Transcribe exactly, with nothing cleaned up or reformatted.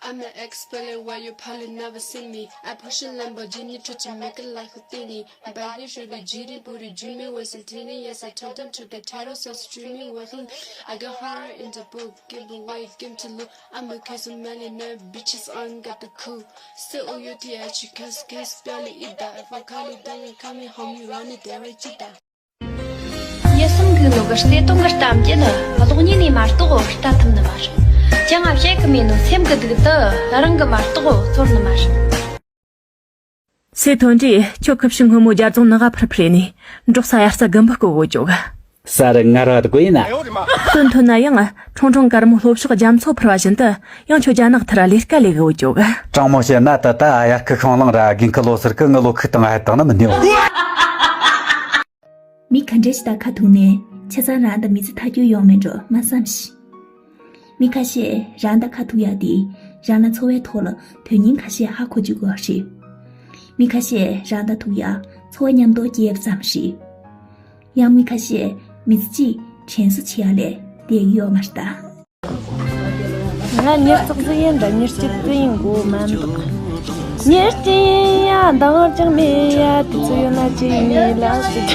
I'm an expert at why you probably never see me. I push a Lamborghini to Jamaica like Houdini. Back in Sugar G D booty, dreaming was a teeny. Yes, I told them to the terror, so streaming with him. I got horror in the book, give away, give to look. I'm a case of millionaire, bitches ain't got the cool. Still O U T H, cause case barely eat that. If I call it, then you call me home, you run it, there I cheat that. ཡིད་གསུམ་གི་ནོ་གི་བརྩེ་དུང་གི་གཏམ་རྒྱུད་ནི། གློག་བརྙན་ནས་མ་གཏོགས་ལྟ་ཐུབ་ནི་མ་རེད། ཅང་ང་བཤད་གི་མེད་ནོ། སེམས་གི་སྡུག་དེ་རང་གིས་མ་གཏོགས་ཚོར་ནི་མ་རེད། སེ་ཐོན་དུས་ཁྱོད་ཁུ་བྱུག་སྔོན་མོ་རྒྱ་རྫོང་ནག་ཕུར་ཕུར་ནས་འབྲོག་ས་དབྱར་རྩྭ་དགུན་འབུ་རྐོ་གོ་ཅོག་གི། ས་རུ་ངར་བ་དགོས་ཡིན་ན། སྟོན་ཐོན་ན་ཡང་ཁྲུང་ཁྲུང་དཀར་མོ་ལྷོ་ཕྱོགས་རྒྱ་མཚོ་འཕུར་བ་བཞིན་དུ། ཡང་ཁྱོད་རྒྱ་ནག་ཐར་ལས་ཀ་ལས་གི་འོ་ཅོག་གི། དྲང་མོ་བཤད་ན་ད་ལྟ་ཨ་ཡར་ཁུ་ཤང་ལང་ར་དགུན་ཁུ་ལོ་སར་གི་ངི་ལོ་ཁུ་དང་ཨ་དང་ནི་མི་ཉོ། མི་ག་འདྲ་ཞིག་དང་ཁ་ཐུག་ནས་ཆ་ཚང་རང་དང་མི་ཚེ་ཐག་གཅོད་ཡོང་མེད་འགྲོ་མ་བསམ་ཤིག་མི་ཁ་ཤས་རང་དང་ཁ་ཐུག་ཡག་དེ་རང་ལ་འཚོ་བའི་ཐོག་ལ་དོན་སྙིང་ཁ་ཤས་ཧ་གོ་བཅུག་གི་རེད། མི་ཁ་ཤས་རང་དང་ཐུག་ཡག་འཚོ་བ་མཉམ་དུ་སྐྱེལ་ཙམ་རེད། ཡང་མི་ཁ་ཤས་མི་ཚེ་གཅིག་དྲན་གསོ་བྱེད་ཡག་ལས་བསྡད་ཀྱི་ཡོད་མ་རེད་ད། ང་ཉེར་བརྩེགས་ཟིག་ཡིན་ད་ཉེར་གཅིག་ཟིག་ཡིན་གོ་མ་འདུག་ཉེར་གཅིག་ཡིན་ཡ་འདང་ཅང་མེད་ཡ་དུས་ཚོད་ཡོད་ན་ཅི་ཡིན་ལ་ཟིག